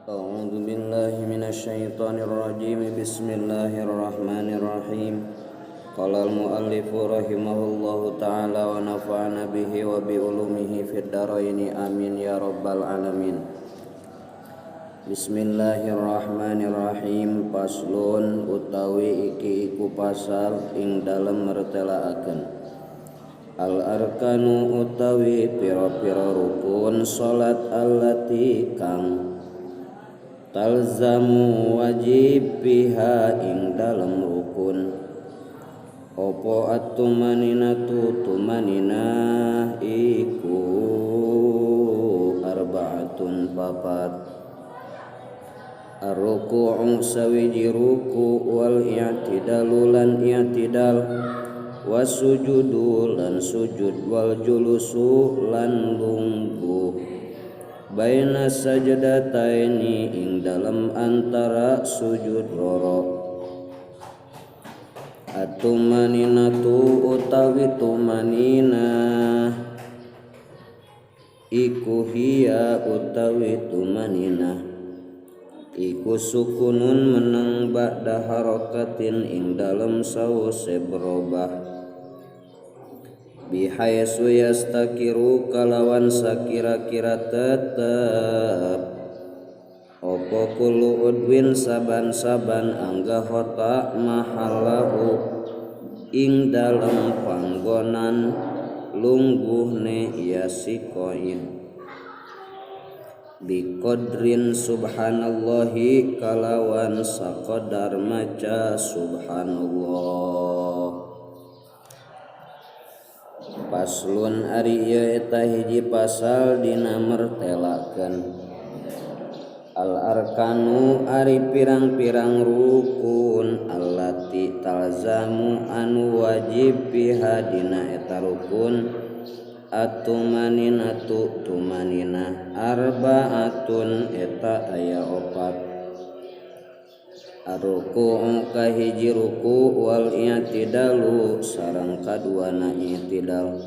A'udzu billahi minasyaitonir rajim. Bismillahirrahmanirrahim. Qala al-muallif rahimahullahu ta'ala wa nafa'ana bihi wa bi ulumihi fid dharain. Amin ya rabbal alamin. Bismillahirrahmanirrahim. Paslon utawi iki iku pasal ing dalem mertelaaken al arkanu utawi pira-pira rukun salat allati kang talzamu wajib biha ing dalem rukun opo at-tumaninatu tumaninah iku arbaatun papat. Ar-ruku'u sawiji ruku wal i'tidalu lan i'tidal wasujudu lan sujud wal julusu lan lungguh baina sajdataini ing dalem antara sujud loro. Atumaninatu utawi tumaninah iku hiya utawi tumaninah iku sukunun meneng ba'da harakatin ing dalem sawuse berubah bihaisu yastakiru kalawan sakira-kira tetep opo kullu udwin saban-saban anggahota mahallahu ing dalem panggonan lungguhne yasikoin biqadrin subhanallahi kalawan sakodar maca subhanallah. Paslon ari ieu eta hiji pasal dina mertelakeun al arkanu ari pirang-pirang rukun allati talzamu anu wajib biha dina eta rukun atumaninatu tumaninah arbaatun eta aya opat. Arruku'u kahiji ruku wal i'tidalu sareng kaduana i'tidal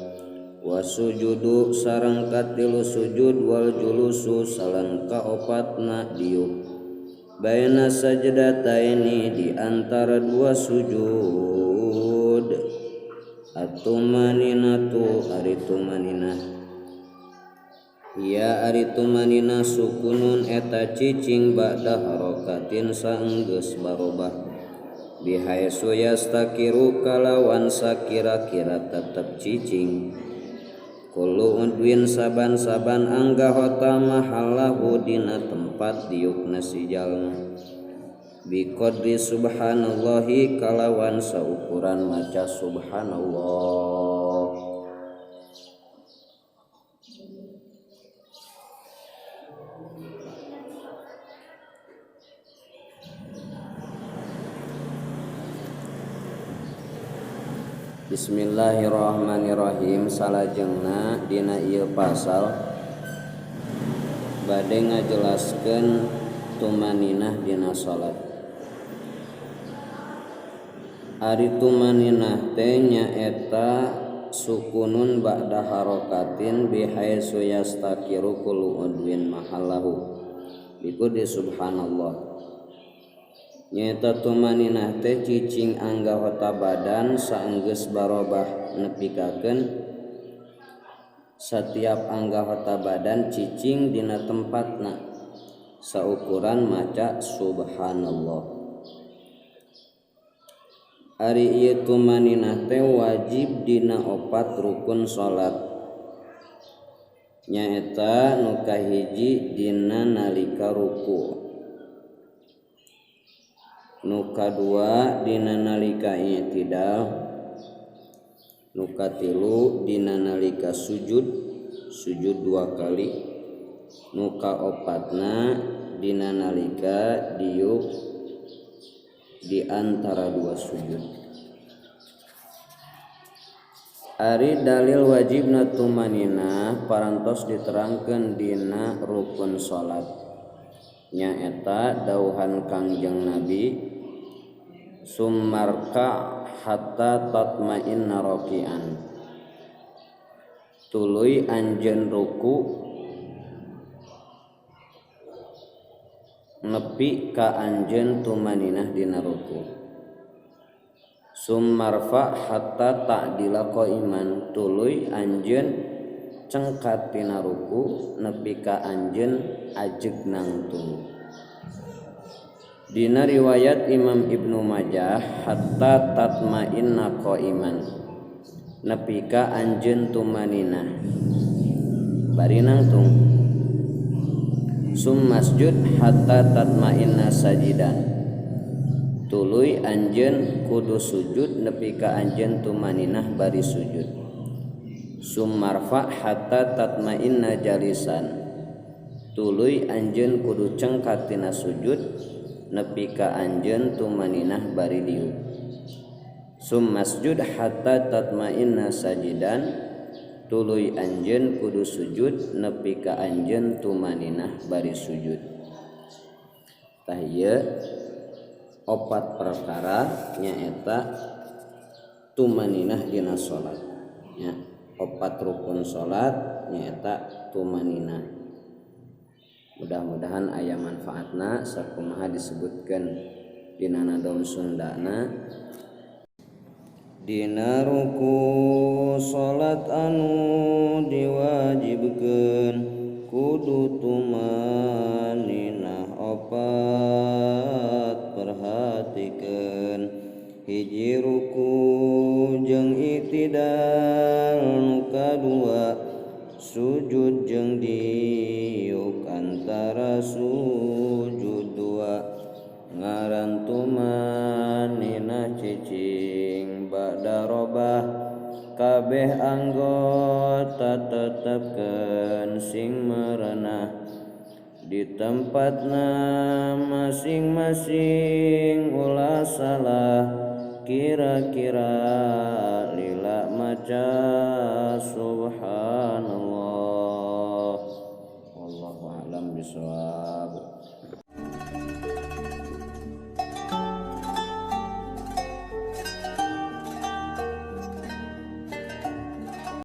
wasujudu sareng katilu sujud wal julusu sareng kaopatna diuk baina sajdataini di antara dua sujud. Atumaninatu ari tumaninah ya ari tumanina sukunun eta cicing ba'da harakatin saenggeus barobah bihaitsu yastakiru kalawan sakira-kira tetep cicing kullu udwin saban-saban anggahota mahallahu dina tempat diukna si jalma biqadri subhanallahi kalawan saukuran maca subhanallah. Bismillahirrahmanirrahim. Salajengna dina ieu pasal bade ngajelaskeun tumaninah dina salat. Ari tumaninah teh nyaeta sukunun ba'da harakatin bihaitsu yastakiru kullu udwin mahallahu biqadri subhanallah. Nyaeta tumaninah teh cicing anggahota badan saenggeus barobah nepikakeun setiap anggahota badan cicing dina tempatna saukuran maca subhanallah. Ari ieu tumaninah teh wajib dina opat rukun salat nyaeta nu kahiji dina nalika ruku, nu kadua dina nalika i'tidal, nu katilu dina nalika sujud sujud dua kali, nu kaopatna dina nalika diuk di antara dua sujud. Ari dalil wajibna tumaninah parantos diterangkeun dina rukun salat nyaeta dauhan Kangjeng Nabi summarka hatta tatma'inna raki'an tuluy anjeun ruku nepi ka anjeun tumaninah dina ruku. Summarfa hatta ta'dila qaiman tuluy anjeun cengkat tina ruku nepi ka anjeun ajeg nangtung. Dina riwayat Imam Ibnu Majah hatta tatma'inna qaiman nepi ka anjeun tumaninah bari nangtung. Summasjud hatta tatma'inna sajidan tuluy anjeun kudu sujud nepi ka anjeun tumaninah bari sujud. Summarfa hatta tatma'inna jalisan tuluy anjeun kudu cengkat tina sujud nepi ka anjeun tumaninah bari diuk. Summasjud hatta tatma'inna sajidan tuluy anjeun kudu sujud nepi ka anjeun tumaninah bari sujud. Tah ieu opat perkara nyaeta tumaninah dina salat nya. Opat rukun salat nyaeta tumaninah. Mudah-mudahan aya manfaatna sakumaha disebutkeun dina nadom Sundana. Dina ruku salat anu diwajibkeun kudu tumaninah opat perhatikeun. Hiji ruku jeung i'tidal nu kadua sujud jeung diuk antara sujud dua. Ngaran tumaninah cicing ba'da robah kabeh anggota tetepkeun sing merenah di tempatna masing-masing ulah salah kira-kira lila maca subhanallah. Wallahu a'lam bishawab.